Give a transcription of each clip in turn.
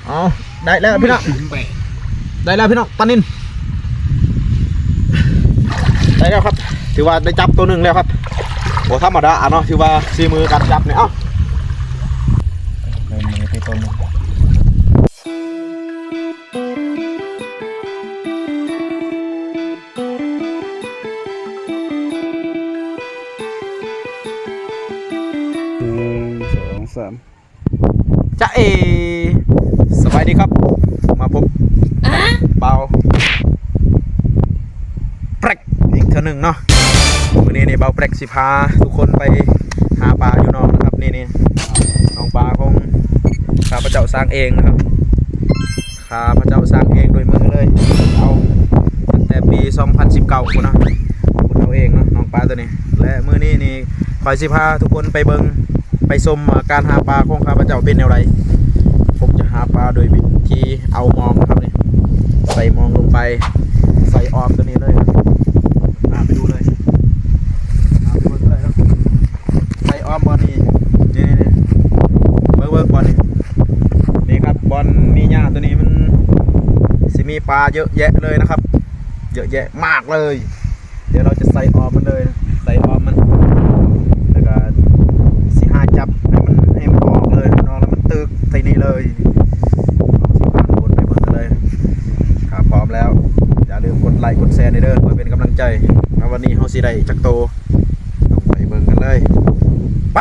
ເອົາ ໄດ້ແລ້ວພີ່ນ້ອງ ໄດ້ແລ້ວພີ່ນ້ອງ ປານິນ ໄດ້ແລ້ວຄັບ ຖືວ່າໄດ້ຈັບໂຕໜຶ່ງແລ້ວຄັບ ບໍ່ທຳມະດາເນາະ ຖືວ່າສີມືການຈັບນີ້ ເອົ້າ ໄດ້ມືໄປໂຕໜຶ່ງ ໜຶ່ງ ສອງ ສາມ ຈະເອ ສະບາຍດີຄັບ ມາພົບບ່າວແປກອີກເທື່ອໜຶ່ງເນາະ ມື້ນີ້ນີ້ບ່າວແປກຊິພາທຸກຄົນໄປຫາປາຢູ່ໜອງນະຄັບ ນີ້ໆ ໜອງປາຂອງຂ້າພະເຈົ້າສ້າງເອງນະຄັບ ຂ້າພະເຈົ້າສ້າງເອງດ້ວຍມືເລີຍ ເອົາຕັ້ງແຕ່ປີສອງພັນສິບເກົ້າພຸ້ນນະ ເອົາເອງເນາະ ໜອງປາໂຕນີ້ ແລະ ມື້ນີ້ນີ້ຂ້ອຍຊິພາທຸກຄົນໄປເບິ່ງ ໄປຊົມວ່າການຫາປາຂອງຂ້າພະເຈົ້າເປັນແນວໃດ. ຜົມຈະຫາປາໂດຍວິທີເອົາມອງນະຄັບນີ້ ໃສ່ມອງລົງໄປ ໃສ່ອອມໂຕນີ້ເລີຍ ພາໄປດູເລີຍ ພາໄປເບິ່ງເລີຍເນາະ ໃສ່ອອມບ່ອນນີ້ ນີ້ໆ ເບິ່ງໆ ບ່ອນນີ້ ນີ້ຄັບ ບ່ອນມີຫຍ້າໂຕນີ້ມັນຊິມີປາເຍອະແຍະເລີຍນະຄັບ ເຍອະແຍະມາກເລີຍ. ດຽວເຮົາຈະໃສ່ອອມມັນເລີຍ ໃສ່ອອມມັນ ແລ້ວກະຊິຫາຈັບໃຫ້ມັນ ໃຫ້ມັນອອກເລີຍ ອອກແລ້ວມັນຕຶກໃສ່ນີ້ເລີຍ. ເຮົາຊິຜ່ານບົດໄປເບິ່ງກັນເລີຍ. ຖ້າພ້ອມແລ້ວ ຢ່າລືມກົດໄລກົດແຊແດ່ເດີ ເພື່ອເປັນກຳລັງໃຈ ວ່າວັນນີ້ເຮົາຊິໄດ້ຈັກໂຕ. ໄປເບິ່ງກັນເລີຍ ໄປ.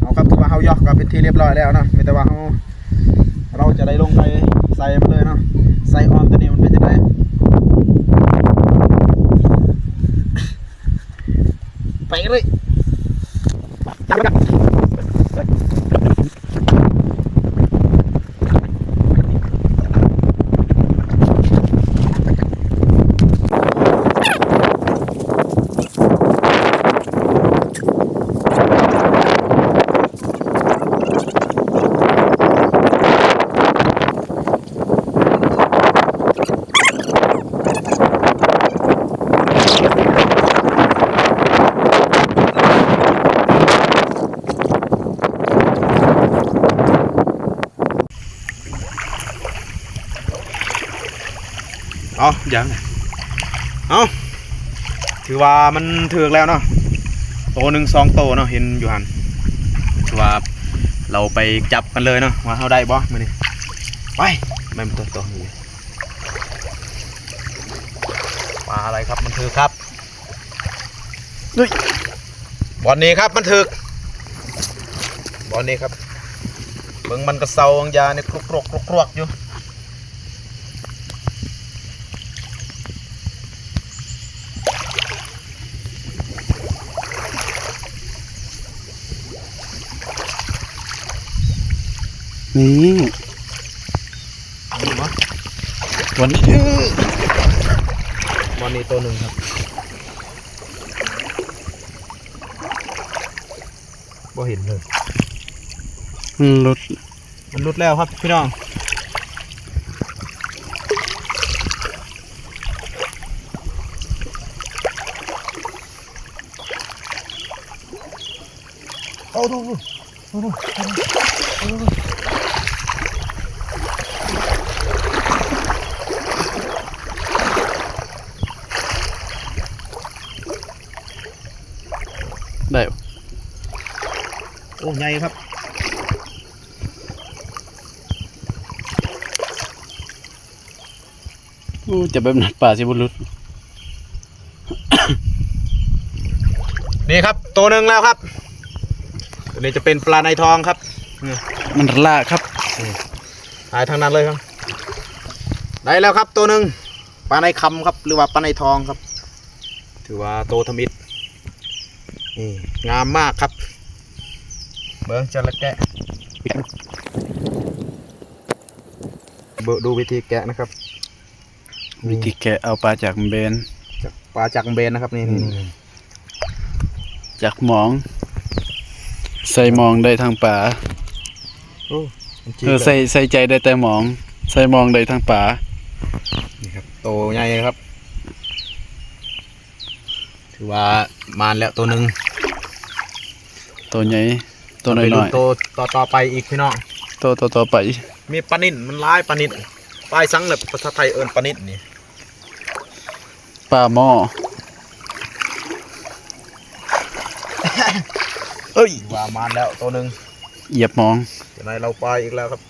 ເອົາຄັບ ຖືວ່າເຮົາຢອກກໍເປັນທີ່ລຽບຮ້ອຍແລ້ວເນາະ ມີແຕ່ວ່າເຮົາ ເຮົາຈະໄດ້ລົງໄປໃສ່ມັນເລີຍເນາະ ໃສ່ອອມໂຕນີ້ມັນເປັນຈັ່ງໃດ ໄປເລີຍ. ເອົາ ຍັງ ເອົາ ຖືວ່າມັນຖືກແລ້ວເນາະ ໂຕໜຶ່ງສອງໂຕເນາະ ເຫັນຢູ່ຫັ້ນ ຖືວ່າເຮົາໄປຈັບກັນເລີຍເນາະ ວ່າເຮົາໄດ້ບໍ່ມື້ນີ້ ໄປ ແມ່ນຕົວໂຕນີ້ ປາອະໄລຄັບ ມັນຖືກຄັບ ເຮີ້ຍ ບ່ອນນີ້ຄັບ ມັນຖືກ ບ່ອນນີ້ຄັບ ເບິ່ງມັນກະເຊົາຫາງຢານີ້ ກຣວກໆ ກຣວກໆ ຢູ່ ນີ້ ອັນນີ້ບໍ່ ບ່ອນນີ້ ບ່ອນນີ້ໂຕໜຶ່ງຄັບ ບໍ່ເຫັນເລີຍ ມັນຫຼຸດ ມັນຫຼຸດແລ້ວຄັບພີ່ນ້ອງ ເອົາດູ ໄດ້ ໂອ້ ໃຫຍ່ຄັບ ໂອ້ ຈັບແບບນັ້ນປາຊິບໍ່ຫຼຸດ ນີ້ຄັບ ໂຕໜຶ່ງແລ້ວຄັບ ໂຕນີ້ຈະເປັນປາໄນທອງຄັບ ມັນລາກຄັບ ນີ້ ຫາຍທາງນັ້ນເລີຍຄັບ ໄດ້ແລ້ວຄັບ ໂຕໜຶ່ງ ປາໄນຄຳຄັບ ຫຼືວ່າປາໄນທອງຄັບ ຖືວ່າໂຕທຳອິດ ນີ້ ງາມມາກຄັບ ເບິ່ງ ຈະລະແກະ ເບິ່ງ ດູວິທີແກະນະຄັບ ວິທີແກະເອົາປາຈາກເບນ ຈາກ ປາຈາກເບນນະຄັບ ນີ້ ອືມ ນີ້ ຈາກໝອງ ໃສ່ໝອງໄດ້ທັງປາ ໂອ້ ເອີ ໃສ່ ໃສ່ໃຈໄດ້ແຕ່ໝອງ ໃສ່ໝອງໄດ້ທັງປາ ນີ້ຄັບ ໂຕໃຫຍ່ເລີຍຄັບ. ຖືວ່າມານແລ້ວໂຕໜຶ່ງ ໂຕໃຫຍ່ ໂຕນ້ອຍໆ ໂຕຕໍ່ໆໄປອີກພີ່ນ້ອງ ໂຕຕໍ່ໆໄປ. ມີປານິນ ມັນຫຼາຍປານິນ. ປາອີ່ສັງແຫຼະ ພາສາໄທເອີ້ນປານິນນີ້? ປາໝໍ້. ເອີຍ ວ່າມານແລ້ວໂຕໜຶ່ງ ຢຽບມອງ ຈະໄດ້ເລົາປາອີກແລ້ວຄັບ.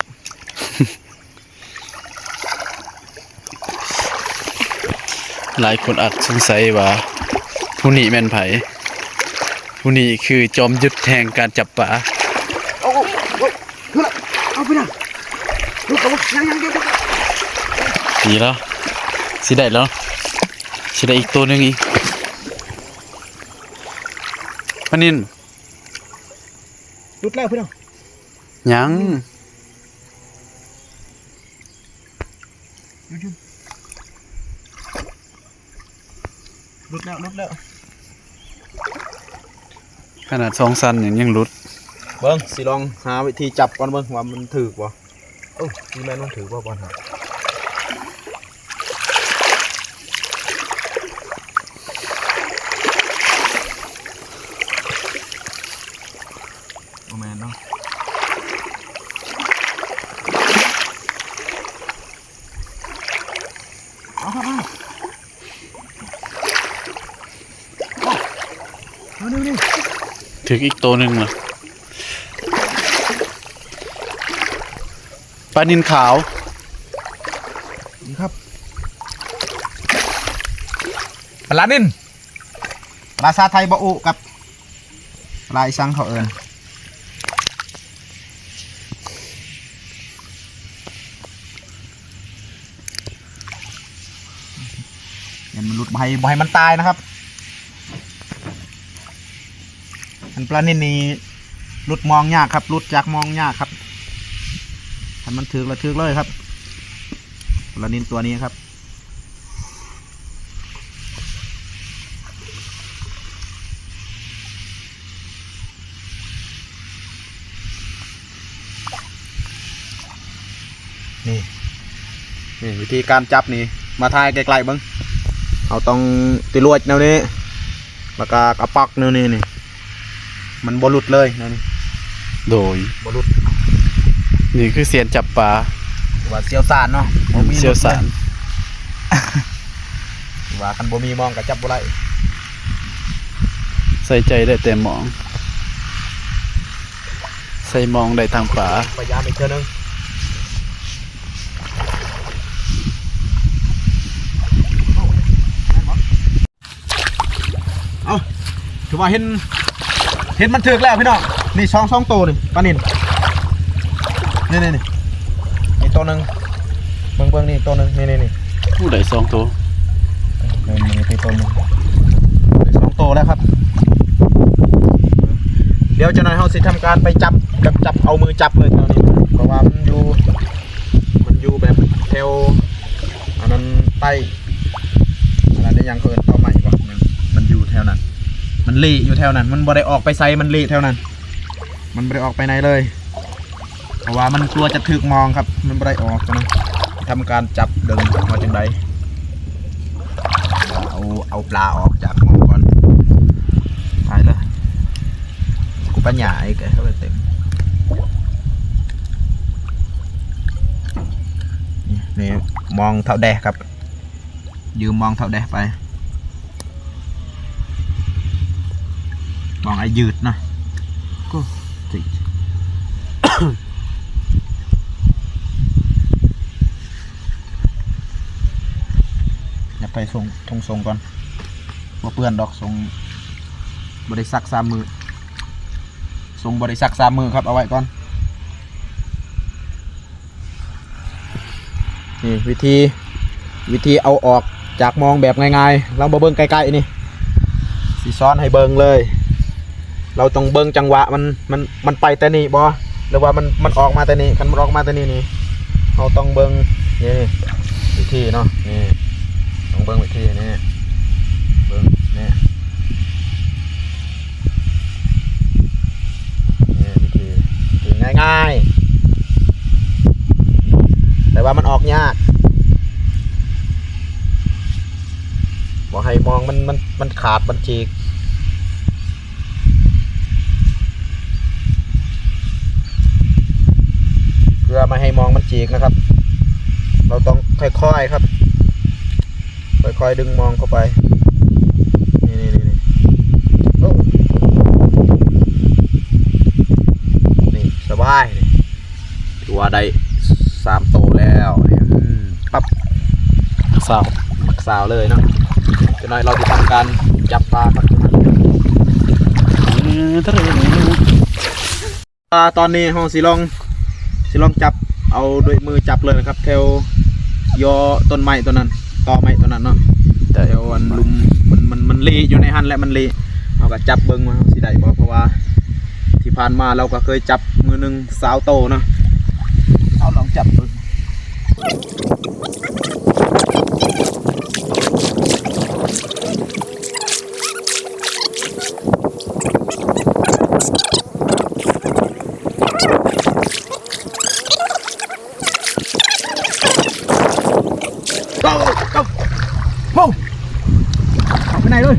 ຫຼາຍຄົນອາດສົງໄສວ່າຜູ້ນີ້ແມ່ນໃຜ? ຜູ້ນີ້ຄືຈອມຍຸດແຫ່ງການຈັບປາ. ເອົາ ເອົາ ເອົາ ເອົາໄປນະ ນີ້ແລ້ວ ຊິໄດ້ແລ້ວ ຊິໄດ້ອີກໂຕໜຶ່ງອີກ. ປານິນ ຫຼຸດແລ້ວພີ່ນ້ອງ ຍັງ ຢຸດ ຢຸດ ຫຼຸດແລ້ວ ຫຼຸດແລ້ວ ຂະໜາດສອງຊັ້ນຍັງ ຍັງຫຼຸດ. ເບິ່ງ ຊິລອງຫາວິທີຈັບກ່ອນເບິ່ງວ່າມັນຖືກບໍ່. ເອີ ຊິແມ່ນມັນຖືກບໍ່ ບ່ອນຫັ້ນ. ບໍ່ແມ່ນເນາະ ເອົາ ເອົາ ເອົາ ເອົາ ເອົາ ເອົາ ຖືກອີກໂຕໜຶ່ງລະ ປານິນຂາວ ນີ້ຄັບ ປາລານິນ. ພາສາໄທບໍ່ໂອ້ກັບ ປາອີ່ສັງເຂົາເອີ້ນ. ຢ່າມັນຫຼຸດ ບໍ່ໃຫ້ ບໍ່ໃຫ້ມັນຕາຍນະຄັບ. ອັນປານິນນີ້ຫຼຸດມອງຍາກຄັບ ຫຼຸດຈາກມອງຍາກຄັບ. ຄັນມັນຖືກລະຖືກເລີຍຄັບ ປານິນຕົວນີ້ຄັບ. ນີ້ ນີ້ວິທີການຈັບນີ້ ມາຖ່າຍໃກ້ໆເບິ່ງ. ເຮົາຕ້ອງຕິລວດແນວນີ້ ແລ້ວກະກະປັກແນວນີ້ນີ້ ມັນບໍ່ຫຼຸດເລີຍແນວນີ້. ໂດຍ ບໍ່ຫຼຸດ. ນີ້ຄືຊຽນຈັບປາ ຖືວ່າຊ່ຽວຊານເນາະ ບໍ່ມີ ຊ່ຽວຊານ ຖືວ່າຄັນບໍ່ມີມອງກະຈັບບໍ່ໄດ້. ໃສ່ໃຈໄດ້ແຕ່ມອງ ໃສ່ມອງໄດ້ທາງປາ. ພະຍາຍາມອີກເທື່ອໜຶ່ງ. ເອົາ ຖືວ່າເຫັນ ເຫັນມັນຖືກແລ້ວພີ່ນ້ອງ. ນີ້ສອງ ສອງໂຕນີ້ ປານິນ ນີ້ໆໆ ນີ້ໂຕໜຶ່ງ ເບິ່ງໆ ນີ້ໂຕໜຶ່ງ ນີ້ໆໆ. ໂອ້ ໄດ້ສອງໂຕ ນີ້ໆ ນີ້ໂຕໜຶ່ງ ໄດ້ສອງໂຕແລ້ວຄັບ. ດຽວຈັກໜ່ອຍເຮົາຊິທຳການໄປຈັບ ແບບຈັບ ເອົາມືຈັບເລີຍແຖວນີ້ ເພາະວ່າມັນຢູ່ ມັນຢູ່ແບບແຖວ ອັນນັ້ນໃຕ້ ອັນນັ້ນຫຍັງເຂົາເອີ້ນ ຕອໄມ້ບໍ່ ມັນຢູ່ແຖວນັ້ນ ມັນເລະຢູ່ແຖວນັ້ນ ມັນບໍ່ໄດ້ອອກໄປໃສ ມັນເລະແຖວນັ້ນ ມັນບໍ່ໄດ້ອອກໄປໃນເລີຍ ເພາະວ່າມັນກົວຈະຖືກມອງຄັບ ມັນບໍ່ໄດ້ອອກນະ. ທຳການຈັບເບິ່ງວ່າຈັ່ງໃດ ເອົາ ເອົາປາອອກຈາກມອງກ່ອນ. ຕາຍແລ້ວ ກູປັນຍາອີກ ເຂົ້າໄປເຕັມ. ນີ້ ນີ້ມອງເຖົ້າແດະຄັບ ຢືມມອງເຖົ້າແດະໄປ ມອງໄອ້ຢືດນະ. ໂອ້ ຕິ ຍັດໃສ່ຖົງ ຖົງສົ້ງກ່ອນ ບໍ່ເປື້ອນດອກ ສົ້ງບໍ່ໄດ້ຊັກສາມມື້ ສົ້ງບໍ່ໄດ້ຊັກສາມມື້ຄັບ ເອົາໄວ້ກ່ອນ. ນີ້ວິທີ ວິທີເອົາອອກຈາກມອງແບບງ່າຍໆ ລອງມາເບິ່ງໃກ້ໆນີ້ ຊິສອນໃຫ້ເບິ່ງເລີຍ. ເຮົາຕ້ອງເບິ່ງຈັງຫວະມັນ ມັນ ມັນໄປແຕ່ນີ້ບໍ່ ຫຼືວ່າມັນ ມັນອອກມາແຕ່ນີ້. ຄັນມັນອອກມາແຕ່ນີ້ນີ້ ເຮົາຕ້ອງເບິ່ງ ນີ້ ວິທີເນາະ ນີ້ ຕ້ອງເບິ່ງວິທີນີ້ ເບິ່ງນີ້ ນີ້ວິທີ ວິທີງ່າຍໆ ແຕ່ວ່າມັນອອກຍາກ ໂອ ໃຫ້ມອງມັນ ມັນ ມັນຂາດ ມັນຈີກ ເພື່ອບໍ່ໃຫ້ມອງມັນຈີກນະຄັບ ເຮົາຕ້ອງຄ່ອຍໆຄັບ ຄ່ອຍໆດຶງມອງເຂົ້າໄປ ນີ້ໆໆ ໂອ້ ນີ້ສະບາຍນີ້ ຖືວ່າໄດ້ສາມໂຕແລ້ວນີ້ ອືມ ປັບ ສາວ ສາວເລີຍເນາະ ຈັກໜ້ອຍເຮົາຊິທຳການຈັບປາຄັບ ອືມ ອ່າ ຕອນນີ້ເຮົາຊິລອງ ຊິລອງຈັບເອົາດ້ວຍມືຈັບເລີຍນະຄັບ ແຖວຍໍຕົ້ນໄມ້ໂຕນັ້ນ ຕໍໄມ້ໂຕນັ້ນເນາະ ແຖວອັນລຸ່ມ ມັນ ມັນ ມັນລີ້ຢູ່ໃນຫັ້ນແຫຼະ ມັນລີ້ ເຮົາກໍຈັບເບິ່ງວ່າເຮົາຊິໄດ້ບໍ່ ເພາະວ່າທີ່ຜ່ານມາເຮົາກໍເຄີຍຈັບມື້ໜຶ່ງຊາວໂຕເນາະ ເອົາລອງຈັບເບິ່ງ. ເຂົ້າ ເຂົ້າ ເຂົ້າ ເຂົ້າໄປໃນເລີຍ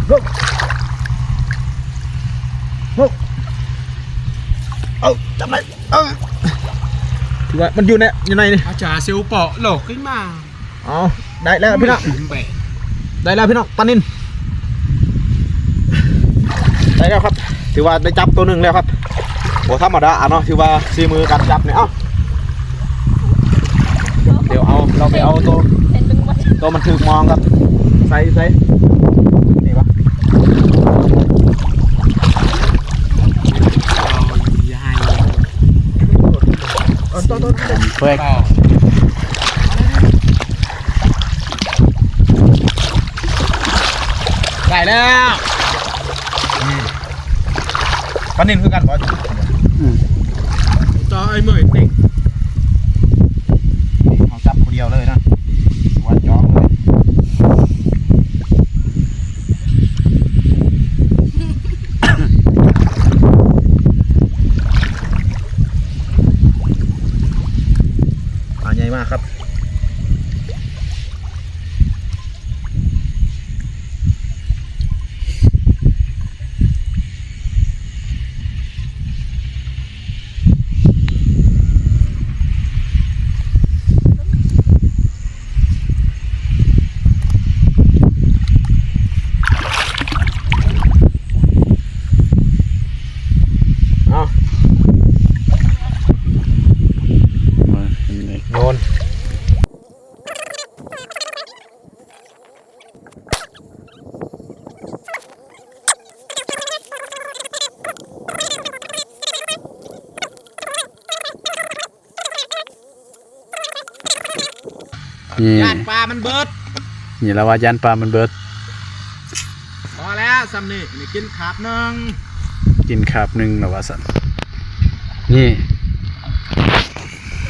ເຂົ້າ ເຂົ້າ ເອົາ ຈັບໄດ້ ເອີ ຖືວ່າມັນຢູ່ໃນ ຢູ່ໃນນີ້ ອາຈານຊິວເປາະໂລກຂຶ້ນມາ ເອົາ ໄດ້ແລ້ວພີ່ນ້ອງ ແບບ ໄດ້ແລ້ວພີ່ນ້ອງ ປານິນ ໄດ້ແລ້ວຄັບ ຖືວ່າໄດ້ຈັບໂຕໜຶ່ງແລ້ວຄັບ ບໍ່ທຳມະດາເນາະ ຖືວ່າສີມືການຈັບນີ້ ເອົ້າ ດຽວເອົາ ເຮົາໄປເອົາໂຕ ໂຕມັນຖືກມອງກັບ ໃສ່ ໃສ່ ນີ້ຫວາ ເອົາ ຢ່າໃຫ້ ເອົາ ໂຕ ໂຕ ໂຕ ເພິ່ນ ໄດ້ແລ້ວ ອືມ ປານິນຄືກັນບໍ່? ອືມ ຕໍ່ໄອ້ເໝີຍຕິ ເຮົາຈັບຜູ້ດຽວເລີຍນະ ວ່າຈອງເລີຍ. ປາໃຫຍ່ມາກຄັບ ເອົາ ໂຍນ ນີ້ ຢ້ານປາມັນເບິດ ນີ້ລະວ່າຢ້ານປາມັນເບິດ ພໍແລ້ວ ສ່ຳນີ້ ນີ້ກິນຄາບໜຶ່ງ ກິນຄາບໜຶ່ງລະວ່າຊັ້ນ ນີ້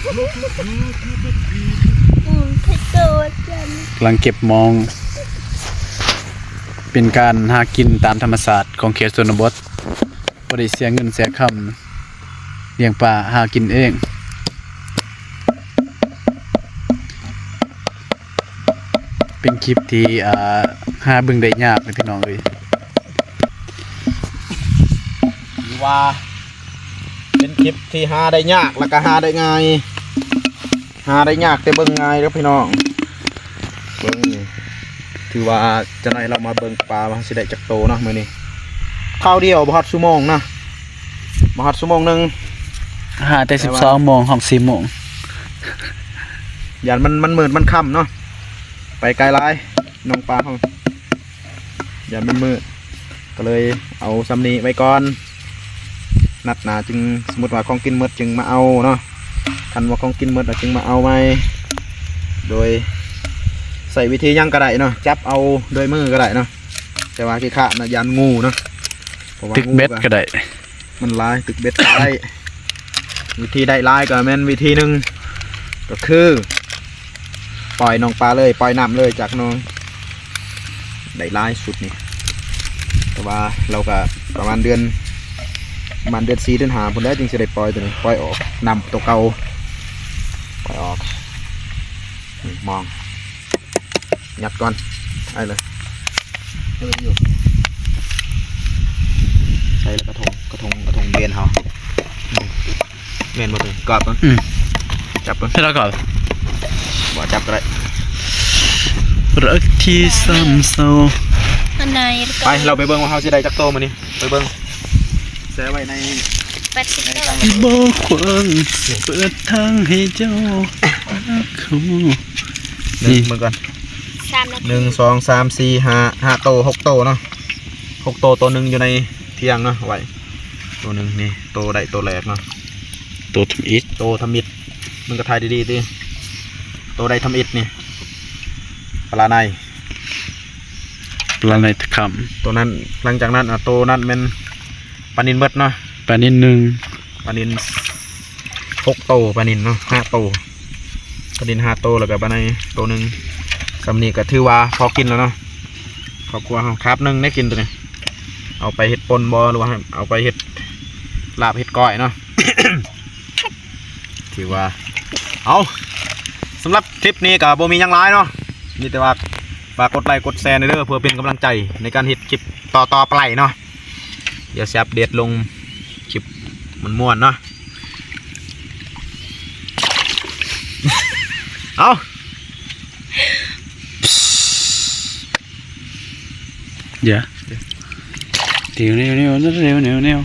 ອືມ ກຳລັງເກັບມອງ ເປັນການຫາກິນຕາມທຳມະຊາດຂອງເຂດຊົນນະບົດ ບໍ່ໄດ້ເສຍເງິນເສຍຄຳ ລ້ຽງປາຫາກິນເອງ ເປັນຄລິບທີ່ ອ່າ ຫາເບິ່ງໄດ້ຍາກເດ້ພີ່ນ້ອງເອີຍ ຖືວ່າເປັນຄລິບທີ່ຫາໄດ້ຍາກ ແລ້ວກໍຫາໄດ້ງ່າຍ ຫາໄດ້ຍາກແຕ່ເບິ່ງງ່າຍເດີພີ່ນ້ອງ ເບິ່ງນີ້ ຖືວ່າຈັກໜ້ອຍເຮົາມາເບິ່ງປາວ່າເຮົາຊິໄດ້ຈັກໂຕເນາະມື້ນີ້ ຄາວດຽວບໍ່ຮອດຊົ່ວໂມງນະ ບໍ່ຮອດຊົ່ວໂມງໜຶ່ງ ຫາແຕ່ສິບສອງໂມງຮອດສີ່ໂມງ ຢ້ານມັນ ມັນມືດມັນຄ່ຳເນາະ ໄປໄກຫຼາຍ ນ້ອງປາເຮົາ ຢ້ານມັນມືດ ກໍເລີຍເອົາສ່ຳນີ້ໄວ້ກ່ອນ ນັດໜ້າຈຶ່ງ ສົມມຸດວ່າຂອງກິນໝົດຈຶ່ງມາເອົາເນາະ ຄັນວ່າຂອງກິນໝົດແລ້ວຈຶ່ງມາເອົາໃໝ່ ໂດຍໃຊ້ວິທີຫຍັງກໍໄດ້ເນາະ ຈັບເອົາດ້ວຍມືກໍໄດ້ເນາະ ແຕ່ວ່າຂີ້ຄ້ານນະ ຢ້ານງູເນາະ ເພາະວ່າ ຕຶກເບັດກໍໄດ້ ມັນຫຼາຍ ຕຶກເບັດກໍໄດ້ ວິທີໄດ້ຫຼາຍກໍແມ່ນວິທີໜຶ່ງ ກໍຄື ປ່ອຍໜອງປາເລີຍ ປ່ອຍນ້ຳເລີຍຈາກໜອງ ໄດ້ຫຼາຍຊຸດນີ້ ແຕ່ວ່າເຮົາກໍປະມານເດືອນ ປະມານເດືອນສີ່ເດືອນຫ້າພຸ້ນແຫຼະ ຈຶ່ງຊິໄດ້ປ່ອຍໂຕນີ້ ປ່ອຍອອກນ້ຳໂຕເກົ່າ ປ່ອຍອອກ ນີ້ມອງ ຍັດກ່ອນ ໄປເລີຍ ເອີ ຢູ່ ໃສ່ລະກະທົງ ກະທົງ ກະທົງເບນເຮົາ ແມ່ນບໍ່ຕົວນີ້? ກອບເບິ່ງ ອືມ ຈັບເບິ່ງ ໃຫ້ລາວກອບ ບໍ່ ຈັບກໍໄດ້ ລັກທີ່ຊ້ຳເສົ້າ ອັນໃດ ໄປ ເຮົາໄປເບິ່ງວ່າເຮົາຊິໄດ້ຈັກໂຕມື້ນີ້ ໄປເບິ່ງ ແຊ່ໄວ້ໃນ ແປດສິບໂຕ ໃນຖັງ ບໍ່ຂວາງ ເປີດທາງໃຫ້ເຈົ້າ ເບິ່ງກ່ອນ ສາມນາທີ ໜຶ່ງ ສອງ ສາມ ສີ່ ຫ້າ ຫ້າໂຕ ຫົກໂຕເນາະ ຫົກໂຕ ໂຕໜຶ່ງຢູ່ໃນທ່ຽງເນາະ ເອົາໄວ້ ໂຕໜຶ່ງນີ້ ໂຕໄດ້ໂຕແລກເນາະ ໂຕທຳອິດ ໂຕທຳອິດ ມຶງກໍຖ່າຍດີໆຕິ ໂຕໄດ້ທຳອິດນີ້ ປາລາໄນ ປາລາໄນທະຄຳ ໂຕນັ້ນ ຫຼັງຈາກນັ້ນ ອາ ໂຕນັ້ນແມ່ນປານິນເບິດເນາະ ປານິນໜຶ່ງ ປານິນຫົກໂຕ ປານິນເນາະ ຫ້າໂຕ ປານິນຫ້າໂຕ ແລ້ວກໍປາໄນໂຕໜຶ່ງ ສ່ຳນີ້ກໍຖືວ່າພໍກິນແລ້ວເນາະ ຄອບຄົວເຮົາ ຄາບໜຶ່ງໄດ້ກິນໂຕນີ້ ເອົາໄປເຮັດປົ່ນບໍ່ ຫຼືວ່າເອົາໄປເຮັດລາບເຮັດກ້ອຍເນາະ ຖືວ່າ ເອົາ ສຳລັບຄລິບນີ້ກໍບໍ່ມີຫຍັງຫຼາຍເນາະ ມີແຕ່ວ່າຝາກກົດໄລກົດແຊແດ່ເດີ ເພື່ອເປັນກຳລັງໃຈໃນການເຮັດຄລິບຕໍ່ໆໄປເນາະ ດຽວຊິອັບເດດລົງຄລິບມ່ວນໆເນາະ ເອົາ ດຽວ ດຽວ ດຽວ